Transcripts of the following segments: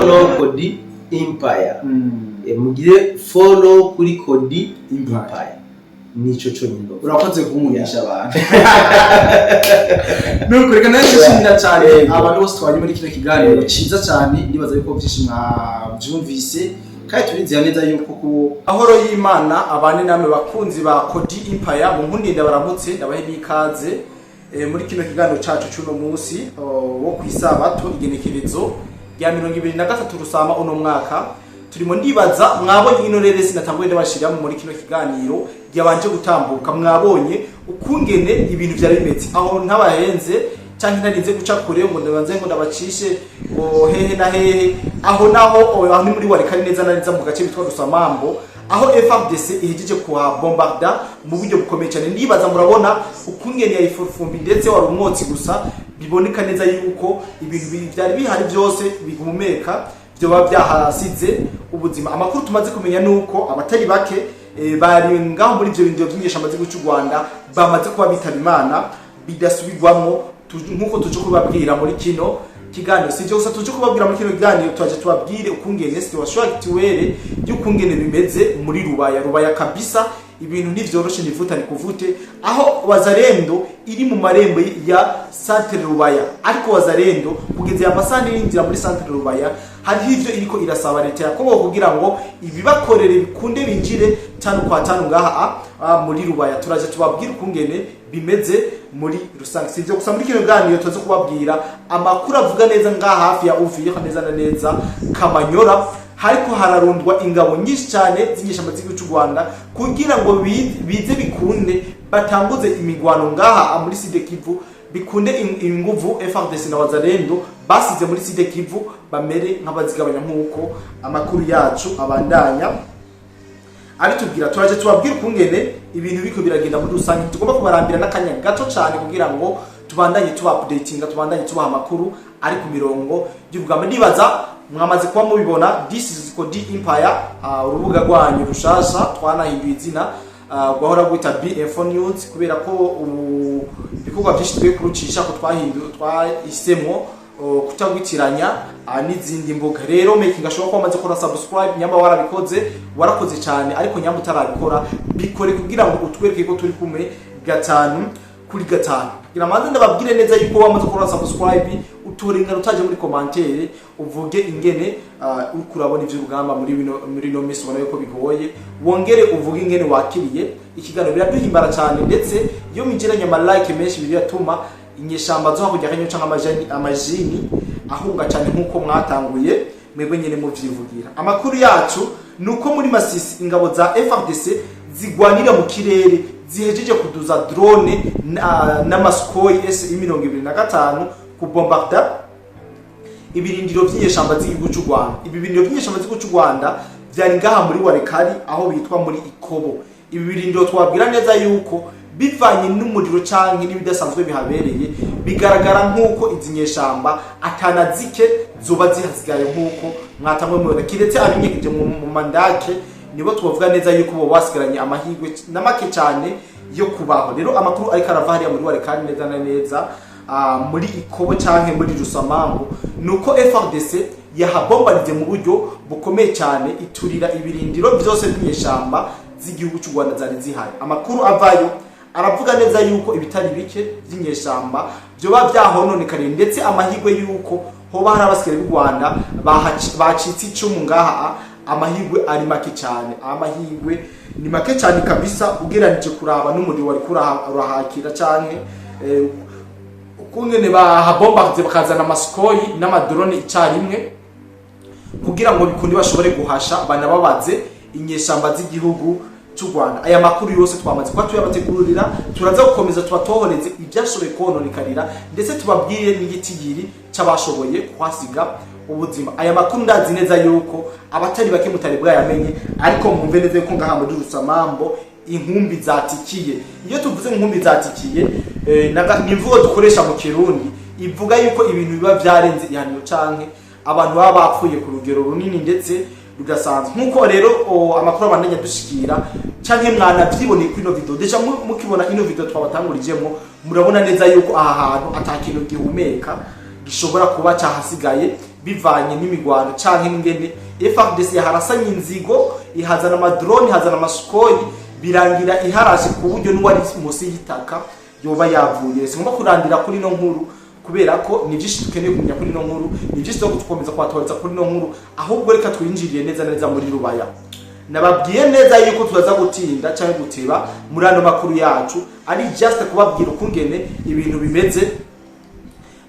Follow Kodi Empire. Mugire follow kuri Kodi Empire. Empire, nico conyine. Urakoze kunkundisha abantu. Nuko reka nawe nshimira cyane abantu bose twari muri kino kiganiro cyiza cyane. Nibaza yuko byinshi mwabyumvise, kandi turizera neza yuko ku ahoro y'Imana abane namwe, bakunzi ba Kodi Empire. Mu nkundinde baramutse, ndabahe n'ikaze muri kino kiganiro cacu c'uno munsi wo kw'isabato, igenekerezo rya 23 Rusama uno mwaka turimo. Ndibaza mwabonye ino rero, sinatanguye ndabashiramo muri kino kiganiro yabanje gutambuka. Mwabonye ukungene ibintu vyari bimeze aho, ntabahenze canke ntarinze guca kure ngo ndabanze ngo ndabacishe ngo hehe na hehe. Aho naho aho ni muri Walikale, neza na neza mu gace bitwa Rusamambo, aho FARDC ihejeje kuha bombarda mu buryo bukomeye cyane. Ndibaza murabona ukungene yari furufumbi, ndetse wari umwotsi gusa. Biboneka neza yuko ibintu vyari bihari byose bihumeka byoba byahasize ubuzima. Amakuru tumaze kumenya nuko abatari bake bari ngaho muri ivyo bindiro vy'inyeshamba z'igihugu cy'u Rwanda bamaze kuba bitaba Imana bidasubirwamwo, nkuko tuje kubabwira muri kino kiganiro. Si ivyo gusa tuje kubabwira muri kino kiganiro, turaje tubabwire ukungene situation actuelle y'ukungene bimeze muri Rubaya. Rubaya kabisa ibintu ntivyoroshe, nivuta nikuvute, aho Wazalendo iri mu marembo ya centre Rubaya. Ariko Wazalendo kugeza aya masaha irinjira muri centre Rubaya, hariho ivyo iriko irasaba leta ya Kongo kugira ngo ibibakorere bikunde binjire tanu kwa tanu ngaha muri Rubaya. Turaje tubabwire ukungene bimeze muri rusange. Si ivyo gusa, muri kino kiganiro tuze kubabwira amakuru avuga neza ngaha hafi ya Uvira, neza na neza Kamanyora, hariko hararundwa ingabo nyinshi cyane z'inyeshamba z'igihugu cy'u Rwanda kugira ngo bize bikunde batanguze imigwano ngaha muri Sud Kivu, bikunde inguvu FARDC na Wazalendo basize muri Sud Kivu bamere nk'abazigabanya, nk'uko amakuru yacu abandanya abitubwira. Turaje tubabwira ukungene ibintu biko biragenda muri rusange. Tugomba kubarambira n'akanya gato cyane kugira ngo tubandanye tuba updatinga, tubandanye tubaha amakuru ari ku mirongo y'urugamba. Ndibaza mwamaze kuba mubibona, this is Kodi Empire, urubuga rwanyu rushasha. Twanahinduye izina, rwahora rwita BF News, kubera ko ubu ibikorwa byinshi tugiye kurucisha ko twahinduye, twahisemo kutagwitiranya n'izindi mbuga. Rero making ashobora kuba wamaze gukora subscribe. Nyamba warabikoze, warakoze cyane, ariko nyamba utarabikora, bikore kugira ngo utwereke ko turi kumwe gatanu kuri gatanu. Kugira manze ndababwire neza yuko wamaze gukora subscribe, utorengana utaje muri commentaire uvuge ingene uriko urabona ivy'urugamba muri bino, muri no minsi ubona yuko bigoye. Wongere uvuge ingene wakiriye ikiganiro, biraduhimbara cyane. Ndetse iyo mwinjiranye ama like menshi, biratuma inyeshamba zo hakurya kanyo canke amajini ahunga cyane, nk'uko mwatanguye mwebwe nyene muvyivugira. Amakuru yacu ni uko muri Masisi ingabo za FARDC zigwanira mu kirere zihejeje kuduza drone n'ama Sukhoi SU 25 kubombarda ibirindiro vy'inyeshamba z'igihugu cy'u Rwanda. Ibi birindiro vy'inyeshamba z'igihugu cy'u Rwanda vyari ngaha muri Walikale, aho bitwa muri Ikobo. Ibi birindiro twabwira neza yuko bivanye n'umuriro canke n'ibidasanzwe bihabereye, bigaragara nk'uko izi nyeshamba atanazike zoba zihasigaye, nk'uko mwatangwe mubona, kiretse abinyegeje mu mandake, nibo twavuga neza yuko bo basigaranye amahirwe na make cyane yo kubaho. Rero amakuru ariko arava hariya muri Walikale, neza na neza muri Ikobo canke muri Rusamambu, nuko FARDC yahabombarize mu buryo bukomeye cyane, iturira ibirindiro byose by'inyeshamba z'igihugu cy'u Rwanda zari zihari. Amakuru avayo aravuga neza yuko ibitari bike by'inyeshamba byoba byahononekariye, ndetse amahirwe yuko hoba hari abasikare b'u Rwanda bacitse icumu ngaha, amahirwe ari make cyane. Amahirwe ni make cyane kabisa, ugereranije kuraba n'umuriro wari urahakira canke ukungene bahabombarde, bakazana ama Sukhoi n'ama drone icyarimwe kugira ngo bikunde bashobore guhasha banababaze inyeshamba z'igihugu cy'u Rwanda. Aya makuru yose twamaze kuba tuyabategurira. Turaza gukomeza tubatohoreze ibyashoboye kononekarira, ndetse tubabwire n'igitigiri cy'abashoboye kuhasiga ubuzima. Aya makuru ndazi neza yuko abatari bake mutari bwayamenye, ariko mwumve neza yuko ngaha muri Rusamambo inkumbi zatikiye. Iyo tuvuze inkumbi zatikiye, ni imvugo dukoresha mu Kirundi ivuga yuko ibintu biba byarenze ihaniro canke abantu baba bapfuye ku rugero runini ndetse rudasanzwe. Nk'uko rero amakuru abandanya dushikira, canke mwanavyiboneye kuri ino video, déjà mukibona ino video twabatangurijemo, murabona neza yuko aha hantu ata kintu gihumeka gishobora kuba cyahasigaye. Bivanye n'imigwano canke n'ingene FARDC yaharasanye inzigo, ihazana amadrone, ihazana amaSukhoi, birangira iharashe ku buryo n'uwari munsi y'itaka yoba yavuye. Singomba kurandira kuri no nkuru, kubera ko ni byinshi dukeneye kumenya kuri no nkuru, ni byinshi two gukomeza kwatoreza kuri no nkuru. Ahubwo reka twinjiriye neza neza muri Rubaya. Nababwiye neza yuko turaza gutinda cyangwa guteba muri ano makuru yacu, ari just kubabwira ukungene ibintu bimeze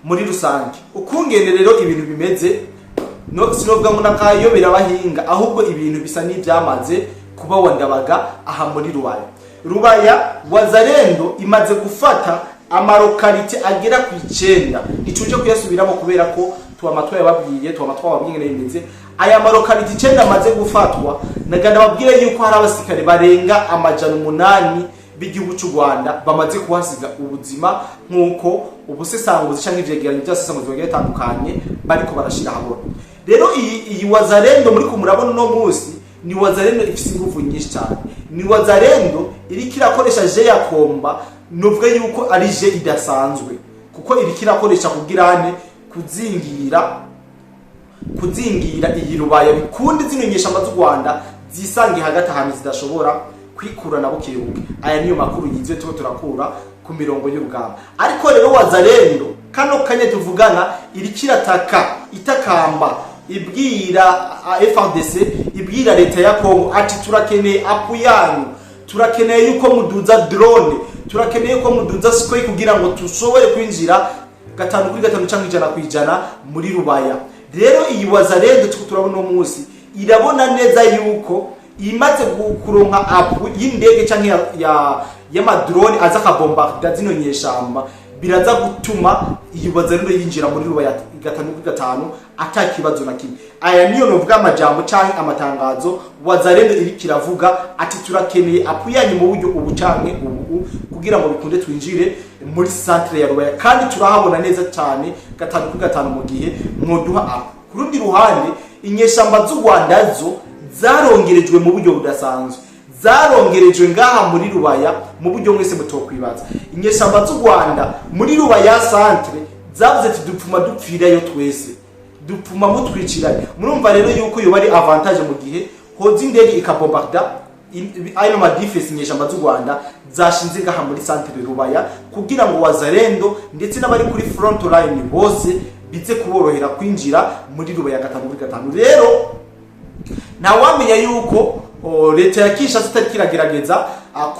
muri rusange. Ukungene rero ibintu bimeze, no sinovuga ngo nakayobera abahinga, ahubwo ibintu bisa n'ibyamaze kuba wandabaga aha muri Rubaya. Rubaya, Wazalendo imaze gufata amalocalités agera ku 9. Ntituje kuyasubiramo kubera ko twama twayababwiye, twama twababwiye ingene bimeze. Aya malocalités 9 amaze gufatwa, naganda babwire yuko hari abasirikare barenga 800 b'igihugu cy'u Rwanda bamaze kuhasiga ubuzima, nk'uko ubusesanguzi cyangwa ivyegeranyo by'abasesanguzi bagiye bitandukanye bariko barashira ahabona. Rero iyi Wazalendo muri ko murabona uno munsi ni Wazalendo ifise ingufu nyinshi cyane, ni Wazalendo iriko irakoresha jeu ya combat. Nuvuga yuko ari jeu idasanzwe, kuko iriko irakoresha kugirane kuzingira iyi Rubaya, bikundi zino nyeshamba z'u Rwanda zisange hagati ahantu zidashobora kwikura na bukebuke. Aya niyo makuru yizwe tuko turakura ku mirongo y'urugamba. Ariko rero Wazalendo kano kanya tuvugana iriko irataka, itakamba, ibwira FARDC, ibwira leta ya Congo ati: "Turakeneye appui yanyu, turakeneye yuko muduza drone, turakeneye yuko muduza Sukhoi kugira ngo tushobore kwinjira 5 kuri 5 cyangwa 100% muri Rubaya." Rero iyi Wazalendo tuko turabona uno munsi irabona neza yuko imaze kuronka appui y'indege canke y'amadrone aza akabombarda zino nyeshamba, biraza gutuma iyi Wazalendo yinjira muri Rubaya 5 kuri 5 ata kibazo na kimwe. Aya niyo novuga amajambo canke amatangazo Wazalendo iriko iravuga ati: "Turakeneye appui yanyu mu buryo ubu canke ubu kugira ngo bikunde twinjire muri centre ya Rubaya, kandi turahabona neza cyane 5 kuri 5 mu gihe mwoduha appui." Ku rundi ruhande, inyeshamba z'u Rwanda zo zarongerejwe mu buryo budasanzwe, zarongerejwe ngaha muri Rubaya mu buryo mwese mutokwibaza. Inyeshamba z'u Rwanda muri Rubaya centre zavuze ati: "Dupfuma dupfirayo twese, dupfuma mutwicirayo." Murumva rero yuko yoba ari avantage mu gihe hoza indege ikabombarda ayo madéfenses inyeshamba z'u Rwanda zashinze ngaha muri centre Rubaya, kugira ngo Wazalendo ndetse n'abari kuri front line bose bize kuborohera kwinjira muri Rubaya 5 kuri 5. Rero ntawamenya yuko leta ya Kinshasa itariko iragerageza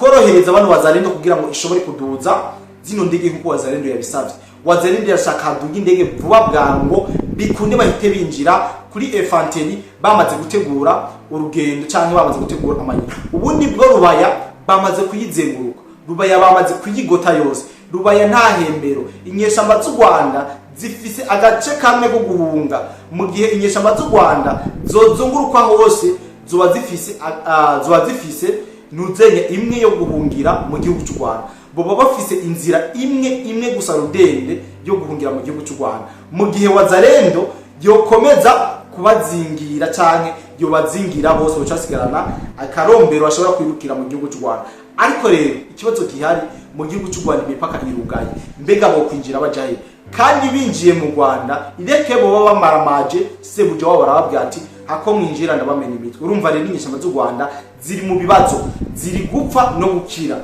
korohereza bano Wazalendo kugira ngo ishobore kuduza zino ndege nkuko Wazalendo yabisavye. Wazalendo yashaka haduga indege vuba bwango, bikunde bahite binjira kuri infanterie bamaze gutegura urugendo cyangwa bamaze gutegura amayira. Ubundi bwo Rubaya bamaze kuyizenguruka, Rubaya bamaze kuyigota yose, Rubaya nta hembero. Inyeshamba z'u Rwanda zifise agace kamwe ko guhunga. Mu gihe inyeshamba z'u Rwanda zozungurukwa hose, zoba zifise nuzenya imwe yo guhungira mu gihugu cy'u Rwanda. Boba bafise inzira imwe imwe gusa rudende yo guhungira mu gihugu cy'u Rwanda, mu gihe Wazalendo yokomeza kubazingira canke yobazingira bose, bacasigarana akarombero bashobora kwirukira mu gihugu cy'u Rwanda. Ariko rero ikibazo gihari, mu gihugu cy'u Rwanda imipaka irugaye. Mbega bo kwinjira baja he? Kandi binjiye mu Rwanda, ireke boba bamaramaje, sebuja wabo barababwira ati: "Hako mwinjira ndabamena imitwe." Urumva rero inyeshyamba z'u Rwanda ziri mu bibazo, ziri gupfa no gukira.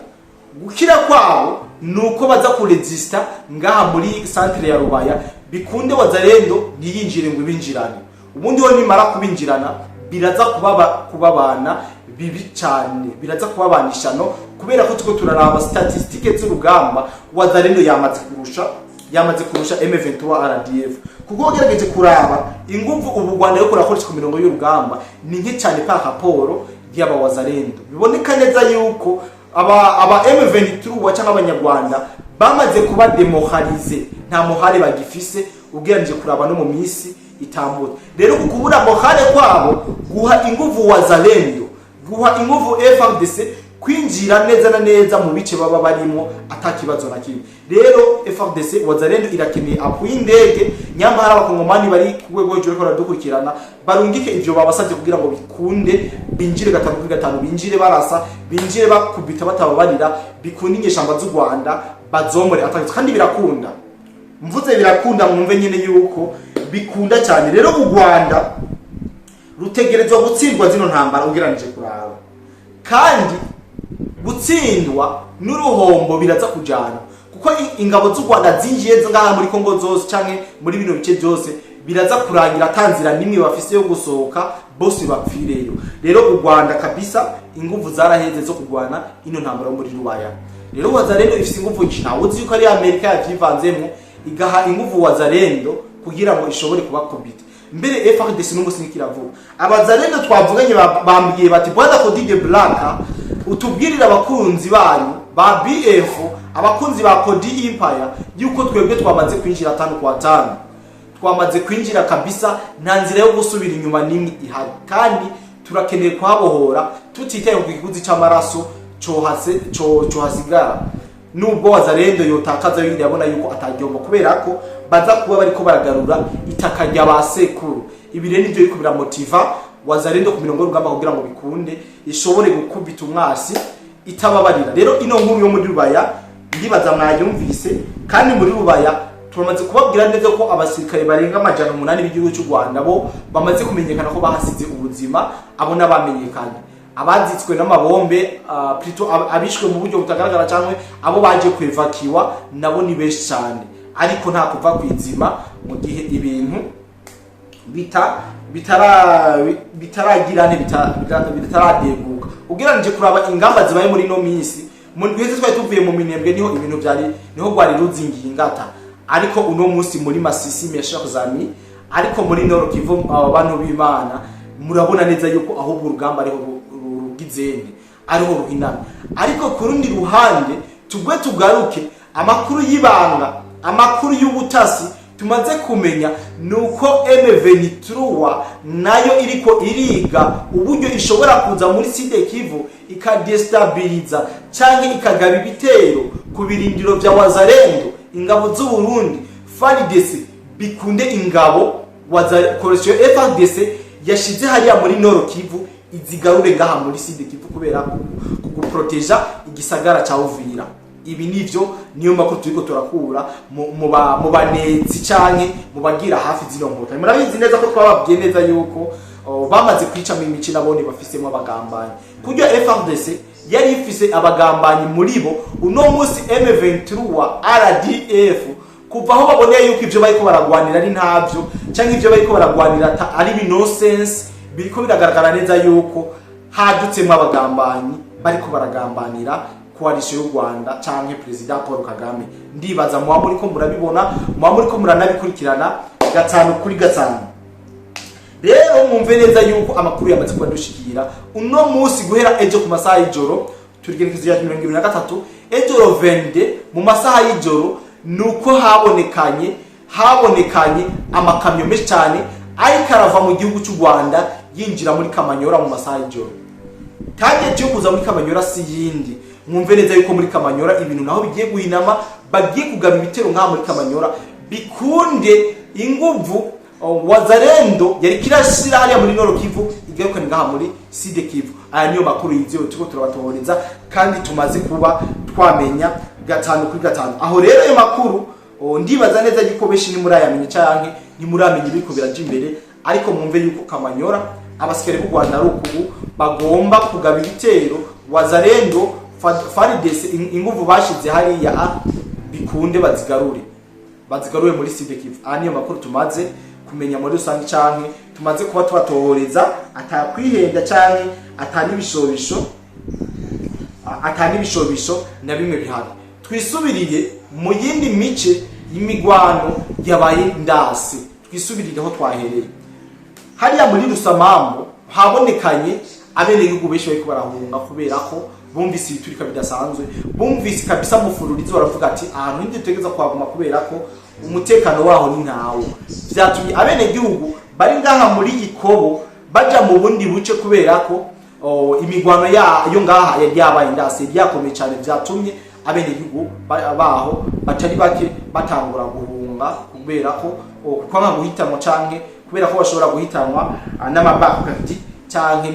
Gukira kwabo ni uko baza kurezista ngaha muri centre ya Rubaya, bikunde Wazalendo ntiyinjire ngo ibinjirane. Ubundi ho nimara kubinjirana biraza kubabana bibi cyane, biraza kubabana ishano, kubera ko tuko turaraba statistiques z'urugamba, Wazalendo yamaze kurusha M23 RDF, kuko wagerageje kuraba inguvu ubu Rwanda yo kurakoresha ku mirongo y'urugamba ni nke cyane par rapport y'aba Wazalendo. Biboneka neza yuko aba M23 cyangwa abanyarwanda bamaze kuba démoralisés, nta morale bagifise ugereranije kuraba no mu minsi itambutse. Rero kubura morale kwabo guha inguvu Wazalendo, guha inguvu FARDC kwinjira neza na neza mu bice baba barimo atakibazo na kimwe. Rero FARDC, Wazalendo irakeneye appui y'indege. Nyamba hari abakongomani bari ku rwego hejuru bariko baradukurikirana, barungike ivyo babasabye kugira ngo bikunde binjire 5 kuri 5, binjire barasa, binjire bakubita batababarira, bikunde inyeshamba z'u Rwanda bazomore atakibazo. Kandi birakunda, mvuze birakunda, mwumve nyine yuko Bikunda cyane. Rero u Rwanda rutegerezwa gutsindwa zino ntambara ugereranije kuraba, kandi gutsindwa n'uruhombo biraza kujana, kuko ingabo z'u Rwanda zinjiye ngaha muri Kongo zose canke muri bino bice byose, biraza kurangira atanzira nimwe bafise yo gusohoka, bose bapfireyo. Rero u Rwanda kabisa inguvu zaraheze zo kurwana ino ntambara yo muri Rubaya. Rero Wazalendo ifise inguvu nyinshi. Ntawe uzi yuko ari Amerika yavyivanzemwo, igaha inguvu Wazalendo kugira ngo ishobore kubakubita. Mbere FARDC n'umunsi nikiravuga. Abazalendo twavuganye bambwiye bati: "Bwana Cody de Black, utubwirire abakunzi banyu ba BF, abakunzi ba Cody Empire, yuko twebwe twamaze kwinjira 5 kwa 5, twamaze kwinjira kabisa, nta nzira yo gusubira inyuma n'imwe ihari, kandi turakeneye kuhabohora tutitaye ku kiguzi c'amaraso cohase cohasigara." Nubwo Wazalendo yotakaza yindi, yabona yuko atagomba, kubera ko baza kuba bariko baragarura itaka rya ba sekuru. Ibi rero nivyo biriko biramotiva Wazalendo ku mirongo y'urugamba kugira ngo bikunde ishobore gukubita umwasi itababarira. Rero ino nkuru yo muri Rubaya ndibaza mwayumvise, kandi muri Rubaya turamaze kubabwira neza ko abasirikare barenga 800 b'igihugu cy'u Rwanda bo bamaze kumenyekana ko bahasize ubuzima. Abo n'abamenyekanye, abazitswe n'amabombe, plutôt abishwe mu buryo butagaragara cyangwa abo baje kwevakiwa nabo ni benshi cyane. Ariko nta kuva kwizima mu gihe ibintu bita bitara bitaragirane bitaradeguka. Ugereranije kuraba ingamba zibaye muri ino minsi, mu ndwi twari tuvuye mu Minembwe, niho ibintu byari, niho rwari ruzingiye ingata. Ariko uno munsi muri Masisi, mes chers amis, ariko muri Nord Kivu, aba bantu b'Imana, murabona neza yuko ahubwo urugamba ariho rugizene, ariho ruhinana. Ariko ku rundi ruhande, tugwe tugaruke, amakuru y'ibanga, amakuru y'ubutasi tumaze kumenya ni uko M23 nayo iriko iriga uburyo ishobora kuza muri Sud Kivu ikadestabiliza canke ikagaba ibitero ku birindiro vya Wazalendo, ingabo z'u Burundi, FARDC, bikunde ingabo coalition FARDC yashize hariya muri Nord Kivu izigarure ngaha muri Sud Kivu, kubera kuguproteja igisagara ca Uvira. Ibi nivyo, niyo makuru turiko turakura mu banetsi canke mu bagira hafi zino nkotanyi. Murabizi neza ko twababwiye neza yuko bamaze kwicamo imici, nabone bafisemo abagambanyi, kuryo FARDC yari ifise abagambanyi muri bo. Uno munsi M23 RDF, kuva aho baboneye yuko ivyo bariko baragwanira ari ntavyo, canke ivyo bariko baragwanira ari nonsense, biriko biragaragara neza yuko hadutsemo abagambanyi bariko baragambanira coalition y'u Rwanda canke President Paul Kagame. Ndibaza muba muriko murabibona, muba muriko muranabikurikirana 5 kuri 5. Rero mwumve neza yuko amakuru yamaze kuba dushikira uno munsi, guhera ejo ku masaha y'ijoro, turigerekezo ya 23, ejo vende mu masaha y'ijoro, nuko habonekanye amakamyo menshi cyane ariko arava mu gihugu cy'u Rwanda yinjira muri Kamanyora mu masaha y'ijoro. Target yo kuza muri Kamanyora si yindi. Mwumve neza yuko muri Kamanyora ibintu naho bigiye guhinama, bagiye kugaba ibitero nk'aha muri Kamanyora, bikunde inguvu Wazalendo yari kirashira hariya muri Nord Kivu igarukane ngaha muri Sud Kivu. Aya niyo makuru yizewe turiko turabatohoreza kandi tumaze kuba twamenya 5 kuri 5. Aho rero ayo makuru, ndibaza neza yuko benshi ntimurayamenye canke ntimuramenya ibiriko biraja imbere. Ariko mwumve yuko Kamanyora abasikare b'u Rwanda ari ukubu bagomba kugaba ibitero, Wazalendo, FARDC, inguvu bashize hariya bikunde bazigarure muri Sud Kivu. Aha niyo makuru tumaze kumenya muri rusange canke tumaze kuba tubatohoreza, atakwihenda canke atan'ibishobisho na bimwe bihari. Twisubirire mu yindi mice y'imigwano yabaye ndase, twisubirire aho twahereye hariya muri Rusamambo. Habonekanye abenegihugu benshi bariko barahunga kubera ko bumvise ibiturika bidasanzwe, bumvise kabisa mufururizo, baravuga ati ahantu hindi dutegereza kuhaguma kubera ko umutekano waho ni ntawo. Vyatumye abenegihugu bari ngaha muri Ikobo baja mu bundi buce, kubera ko imigwano yo ngaha yari yabaye ndase, yari yakomeye cyane. Vyatumye abenegihugu baho batari bake batangura guhunga kubera ko kwanga guhitanwa, canke kubera ko bashobora guhitanwa n'amabakadi canke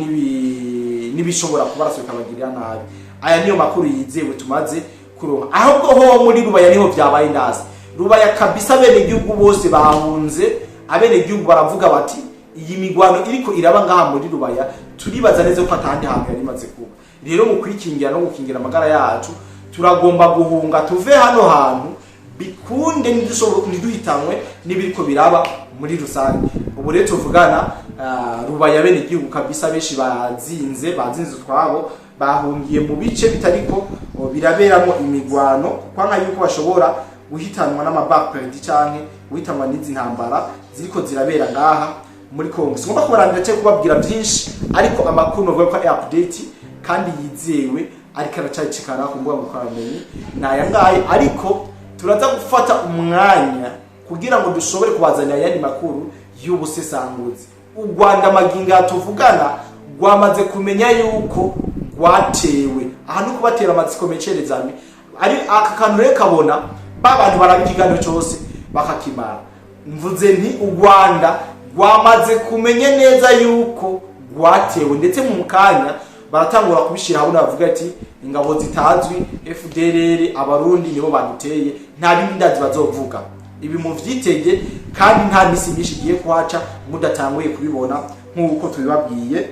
n'ibishobora kubarasa bikabagirira nabi. Aya niyo makuru yizewe tumaze kuronka. Ahubwo ho muri Rubaya niho vyabaye ndase. Rubaya kabisa abenegihugu bose bahunze. Abenegihugu baravuga bati iyi migwano iriko iraba ngaha muri Rubaya, turibaza neza ko atahandi hantu yari imaze kuba. Rero mu kwikingira no gukingira amagara yacu, turagomba guhunga tuve hano hantu, bikunde ntiduhitanwe n'ibiriko biraba muri rusange. Ubu rero tuvugana, Rubaya bene igihugu kabisa benshi bazinze utwabo, bahungiye mu bice bitariko biraberamo imigwano, kuko nka yuko bashobora guhitanwa n'ama balles canke guhitanwa n'izi ntambara ziriko zirabera ngaha muri Congo. Singomba kubarambira cyangwa kubabwira byinshi, ariko amakuru novuga ko ari update kandi yizewe, ariko aracacikana ku mbuga ngurukanabumenyi ni aya ngaya. Ariko turaza gufata umwanya kugira ngo dushobore kubazanira ayandi makuru y'ubusesanguzi. U Rwanda magingo tuvugana rwamaze kumenya yuko rwatewe. Aha ni kubatera amatsiko mecerezami, ari aka kantu rero kabona ba bantu baraba ikiganiro cyose bakakimara. Mvuze nti u Rwanda rwamaze kumenya neza yuko rwatewe, ndetse mu kanya baratangura kubishyira ahabona, bavuga ati ingabo zitazwi, FDLR, Abarundi nibo baduteye. Nta bindi ndazi bazovuga. Ibi muvyitege, kandi nta misi myinshi igiye kuhaca mudatanguye kubibona nk'uko tubibabwiye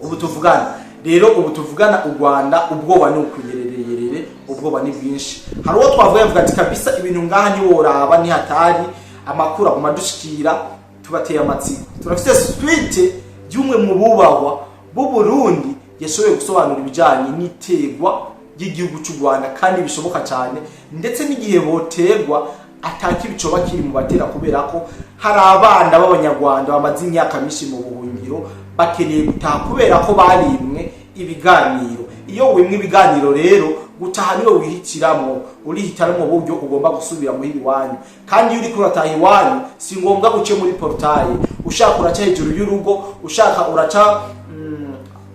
ubu tuvugana. Rero ubu tuvugana, u Rwanda ubwoba ni ukuyerereyerere, ubwoba ni bwinshi. Hari uwo twavuga yavuga ati kabisa ibintu ngaha ntiworaba, ni hatari, amakuru aguma dushikira, tubateye amatsiko. Turafite suite y'umwe mu bubahwa b'u Burundi yashoboye gusobanura ibijanye n'itegwa ry'igihugu cy'u Rwanda, kandi bishoboka cyane, ndetse n'igihe botegwa atakibi coba kiri mu batera, kubera ko hari abana b'Abanyarwanda bamaze imyaka myinshi mu buhungiro bakeneye gutaha, kubera ko barimwe ibiganiro. Iyo wimwe ibiganiro rero, gutaha niwe wihitiramwo, urihitamwo uburyo ugomba gusubira muhira iwanyu. Kandi iyo uriko urataha iwanyu, si ngombwa uce muri portail. Ushaka uraca hejuru y'urugo, ushaka uraca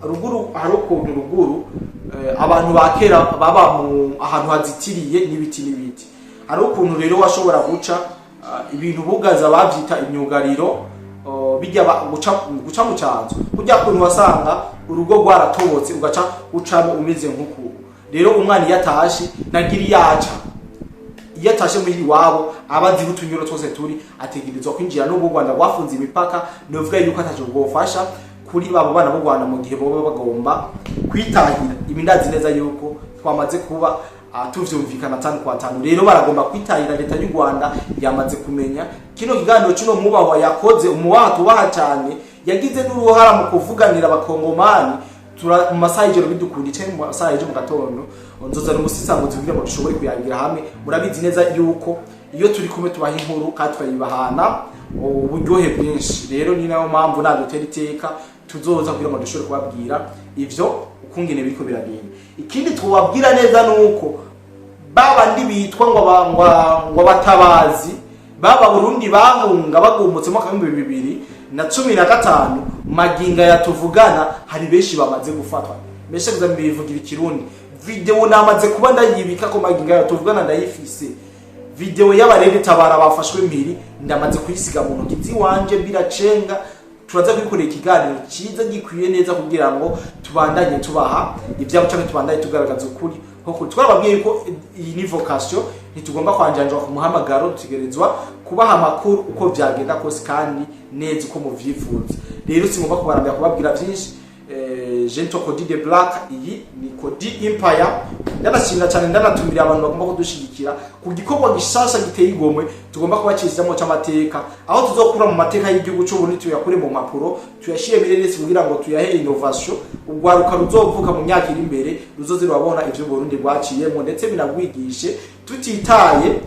ruguru. Hari ukuntu ruguru abantu ba kera baba mu ahantu hazitiriye n'ibiti n'ibiti. Hari ukuntu rero washobora guca ibintu bugaza bavyita imyugariro, bijya guca mu canzo kurya kuntu wasanga urugo rwaratobotse, ugaca ucamo umeze nk'uku. Rero umwana iyo atashe ntagira iyo aca. Iyo atashe muhira iwabo, aba azi utunyuro twose turi ategerezwa kwinjira. N'ubu u Rwanda rwafunze imipaka, novuga yuko ataco rwofasha kuri babo bana b'u Rwanda mu gihe boba bagomba kwitahira. Ibi ndazi neza yuko twamaze kuba tuvyumvikana tanu kwa tanu. Rero baragomba kwitahira, leta y'u Rwanda yamaze kumenya. Kino kiganiro kino mwubahwa yakoze, umuwaha tubaha cyane, yagize n'uruhara mu kuvuganira Abakongomani. Tura mu masaha y'ijoro bidukunda icaye, mu masaha y'ejo mu gatondo nzozana umusisanguzi kugira ngo dushobore kuyangira hamwe. Murabizi neza yuko iyo turi kumwe tubaha inkuru kandi tukayibahana uburyohe bwinshi. Rero ni nayo mpamvu nadutera iteka tuzoza kugira ngo dushobore kubabwira ivyo ukungene biriko biragenda. Ikindi tubabwira neza nuko babandi bitwa ngo abatabazi baba Burundi bahunga bagumutse mu mwaka 2015, maginga yatuvugana hari benshi bamaze gufatwa. Meshe kuza mbivugira ikirundi, video namaze kuba ndayibika ko maginga yatuvugana ndayifise. Video y'abarere tabara bafashwe mpiri ndamaze kuyisiga mu ntoki ziwanje, biracenga. Turaza kwikorera ikiganiro cyiza gikwiye neza kugira ngo tubandanye tubaha ibyabo cyangwa tubandanye tugaragaza ukuri. Nko twarababwiye ko iyi ni vocation, ntitugomba kwanjanjwa ku muhamagaro, dutegerezwa kubaha amakuru uko byagenda kose kandi neza uko muvyifuza. Rero singomba kubarambira kubabwira byinshi. Gento Cody de Black, iyi ni Cody Empire. Ndanashimira cyane, ndanatumira abantu bagomba kudushigikira ku gikorwa gishasha giteye igomwe tugomba kubacishamo cy'amateka, aho tuzokura mu mateka y'igihugu cy'u Burundi, tuyakure mu mpapuro, tuyashire muri kugira ngo tuyahe innovation. Urwaruka ruzovuka mu myaka iri imbere ruzoze rurabona ivyo Burundi bwaciyemo, ndetse binagwigishe, tutitaye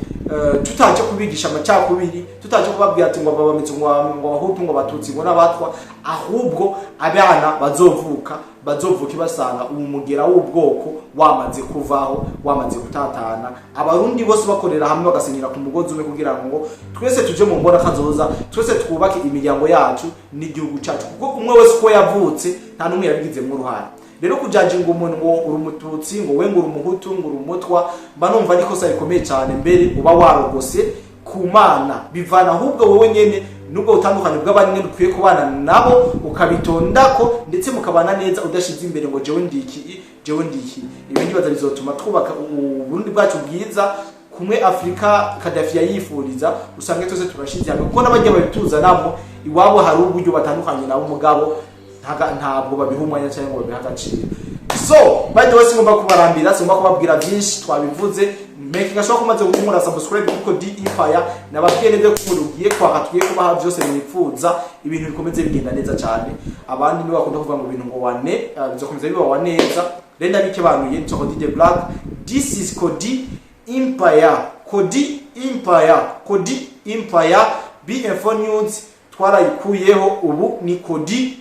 tutaje kubigisha amacakubiri, tutaje kubabwira ati ngo babamize, ngo Abahutu, ngo Abatutsi, ngo n'Abatwa, ahubwo abana bazovuka bazovuka basanga umugera w'ubwoko wamaze kuvaho, wamaze gutatana, Abarundi bose bakorera hamwe, bagasenyera ku mugozi umwe, kugira ngo twese tuje mu mbona kazoza, twese twubake imiryango yacu n'igihugu cyacu, kuko umwe wese uko yavutse nta n'umwe yabigizemo uruhare. Rero kujajinga umuntu ngo uri Umututsi, ngo we ngo uri Umuhutu, ngo uri Umutwa, mba numva ari ikosa rikomeye cyane, mbere uba warogose ku Mana. Bivana ahubwo wowe nyene nubwo butandukanye bw'abandi nyene ukwiye kubana nabo, ukabitondako, ndetse mukabana neza, udashize imbere ngo jewe ndiki, jewe ndiki. Ibi ndibaza bizotuma twubaka Uburundi bwacu bwiza ku Kumwe Afurika Kadafi yayifuriza, usange twese turashize hamwe, kuko n'abajya babituzanamo iwabo hari uburyo batandukanye nabo, mugabo ntabwo babiha umwanya cyangwa ngo babihe agaciro. So by the way, singomba kubarambira, singomba kubabwira byinshi, twabivuze. Making sure ko umaze gukora subscribe kuko D Empire nababwiye neza ko umuntu ugiye kwaka, tugiye kubaha byose mwifuza, ibintu bikomeze bigenda neza cyane. Abandi nibo bakunda kuvuga ngo ibintu ngo wane, bizokomeza biba wa neza. Rero ndabikebanuye, nitwa Cody the Black. This is Cody Empire, Cody Empire, Cody Empire. BM4 News twarayikuyeho, ubu ni Cody.